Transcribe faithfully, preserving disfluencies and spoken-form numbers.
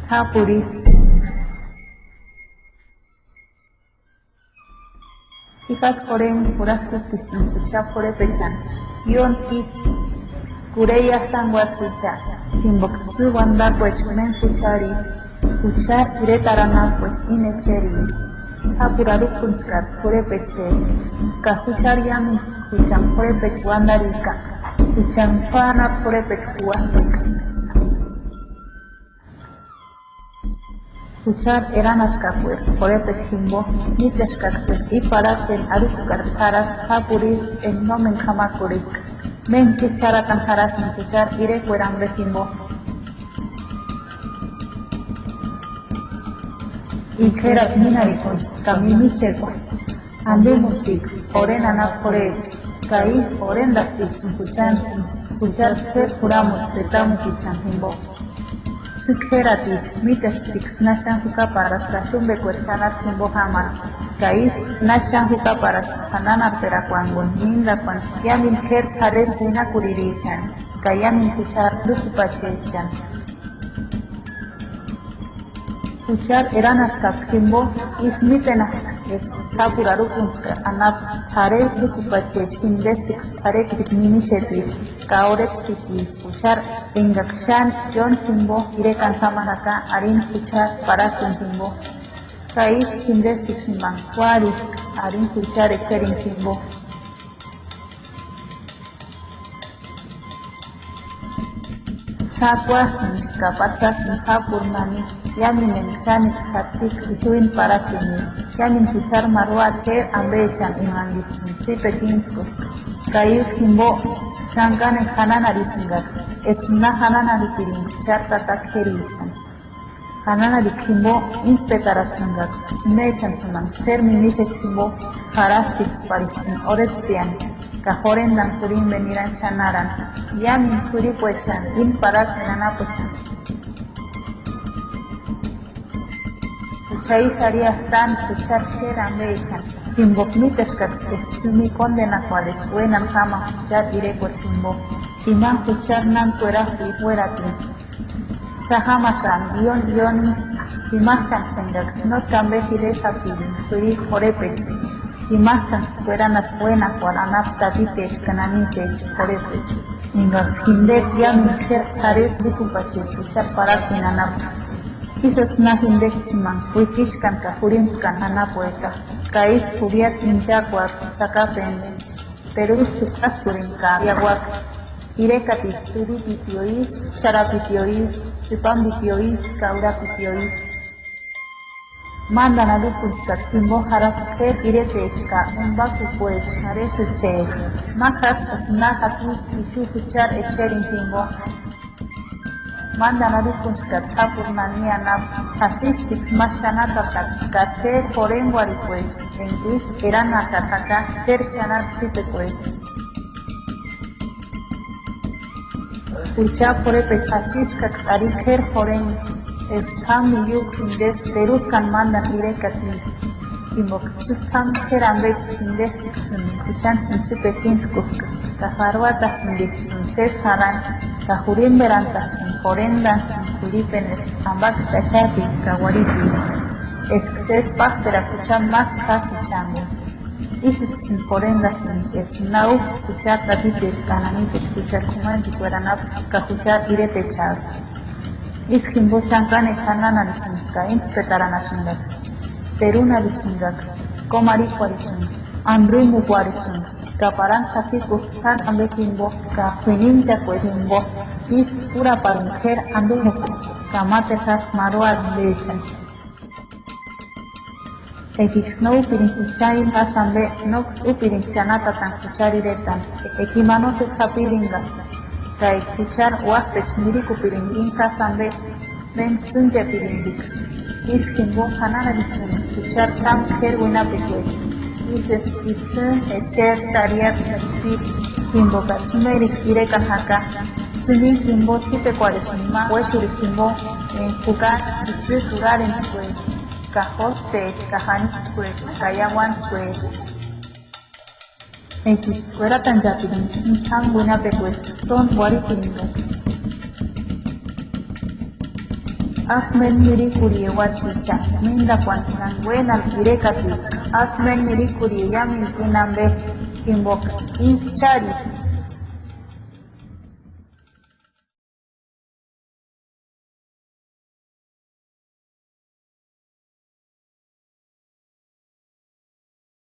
T'ápurhisï. Ji jásï jurhentpiri jurajkut'isïnti jucha p'urhepechani, ióni ísï kurheiatanguasïcha, jimboka tsî uandakuecha méni jucharhisï, juchari iretari anapuecha íni echerini. T'ápurhu arhukuntskari p'urhepecheri, ka juchari iámendu juchani p'urhepecha uandarhika, juchani t'u anapu p'urhepecha juuatpeka. Juchari eranaskakueri p'urhepecha jimbo, míteskaksï eska i parhakpeni arhukukari jarhaska t'ápurhisï enga nómeni k'amakurhika, méntku ísï xáratani jarhasïnti juchari irekueri ambe jimbo. Ik'u k'érati mínarhikuntsï ka mimixekua, andimustiksï jurhentani anapu p'urhecha, ka ísï jurhentatiksïni juchantsïni, juchari k'éri juramuti petamukuchani jimbo. Tsî k'ératicha mítespiksï na xáni jukaparaska axumbekueri xanharhu jimbo jámani, ka ísï na xáni jukaparaska janhanharperakuanguni níndakuani iámendu k'éri t'arhesï uinakurhirichani, ka iámendu juchari andukupachichani. Juchari eranaskakua jimbo ísï mítenhak'a eska t'ápurhu arhukuntskari anapu t'arhesï úkupachicha jindestiksï t'arhekua mimixeticha ka urhetspiticha juchari, engaksï xáni ióni jimbo irekani jámani jaka arhini juchari parhakpeni jimbo, ka ísï jindestiksï jimani k'uarhikua arhini juchari echerini jimbo. Sákuasïnti ka patsasïnti t'ápurhu nani, iámendu enga xániksï jatsika ixu íni parhakpeni, iámendu juchari marhuati k'éri ambechani imanguksïni tsípekua íntskuska, ka íjtu jimbo xáni kánekua janhanharhisïngaksï eska na janhanharhipiringa juchari tata k'érichani. Janhanharhikua jimbo íntspetarasïngaksï tsimechani sïmani séri mimixekua jimbo jarhasptiksï parhits'ïni urhetspiani ka jurhentani jurhimbeni nirani xanharani, iámendu k'uiripuechani íni parhakpeni anapuechani. Jucha ísï arhiati sáni juchari k'éri ambechani, jimboka míteskaksï eska sïmi kóndenakuarhesti uénani jámani juchari irekueri jimbo, jimani juchari náni kuerajpiri uératini. Sa jámasïnti ióni iónisï, jimajkanksï engaksï nótki ambe jiresï japiringa k'uirikua p'urhepecha, jimajkanksï kueranhaspti uénakuarhu anapu tatitecha ka nanitecha p'urhepecha, engaksï jindekua iámendu k'éri t'arhesï úkupachicha juchari parhakpeni anapu. Ísïksï na jindekua tsimani uikixkani ka jurhimpkani anapueka, ka ísï jurhiata inchakuaka tsakapentani, terujtu jukasturini ka iauaka. Irekaticha turhipitio ísï, xarapitio ísï, sïpampitio ísï ka urapitio ísï. Mándani arhukuntskata jimbo jarhaspti k'éri iretecha ka umbakukuecha arhesïcheri. Ma jásï eska na jatini ixu juchari echerini jimbo. Mándani arhukuntskata t'ápurhu nani anapu, jatsistiksï ma xanatatakua ka sési jurhengorhekuecha enga ísï eranhakata jaka sési xanhari tsípekuecha. Jucha p'urhepecha jatsiskaksï arhini k'éri jurhengua, eska t'ámu iúkua jindesï terujkani mándani irekatini, jimboka tsïtsï t'ámu k'éri ambecha jindestiksïni juchantsïni tsípekua íntskuska ka jarhuatasïndiksïni sési jarhani, ka jurhimberantats'ïni jurhentantsïni k'uiripenheri ambakiti achaticha ka uarhiticha, eska sési pájperaka jucha mák'u jásïchani. Ísïksïni jurhentasïnti eska na újka juchari tatitecha ka nanitecha juchari k'umanchekueri anapu ka juchari iretechasï. Ísï jimbo xáni kánekua janhanharhisïngaksï ka íntspetaranhasïngaksï, terunharhisïngaksï, kómarhikuarhisïnga, andrumukuarhisïnga, ka parhani jatsikusti jáni ambe jimbo ka k'uinhinchakueri jimbo. Ísï úraparhuni k'éri andrumukua ka máteru jásï marhuarhentechani. Ekiksï no úpiringa jucha íni jásï ambe, nóksï úpiringa xanatatani juchari iretani, eka ima nósesi japiringa, ka eka juchari uájpecha mirikupiringa íni jásï ambe, méntku tsînchepirint'iksï. Ísï jimbo janhanharhisïnga juchari t'ámu k'éri uinhapekuecha, ísï eska itsïni, echeri, tariata ka chpíri, jimbokats'ï imeriksï irekani jaka. Tsïni jimbo tsípekuarhisïnga ma uéxurhikua jimbo, enga jukajtsï tsïtsïri kurharentskueri, ka jósteri, ka janitskueri, ka iauantskueri. Ekiksï ueratanchapiringa tsîni t'ámu uinhapekuecha, sóntku uarhipiringaksï. Ásï méni mirikurhie uátsïcha, míndakuani enga uénani irekatini. Ásï méni mirikurhie iámendu íni ambe, jimboka ísï chárisïnga.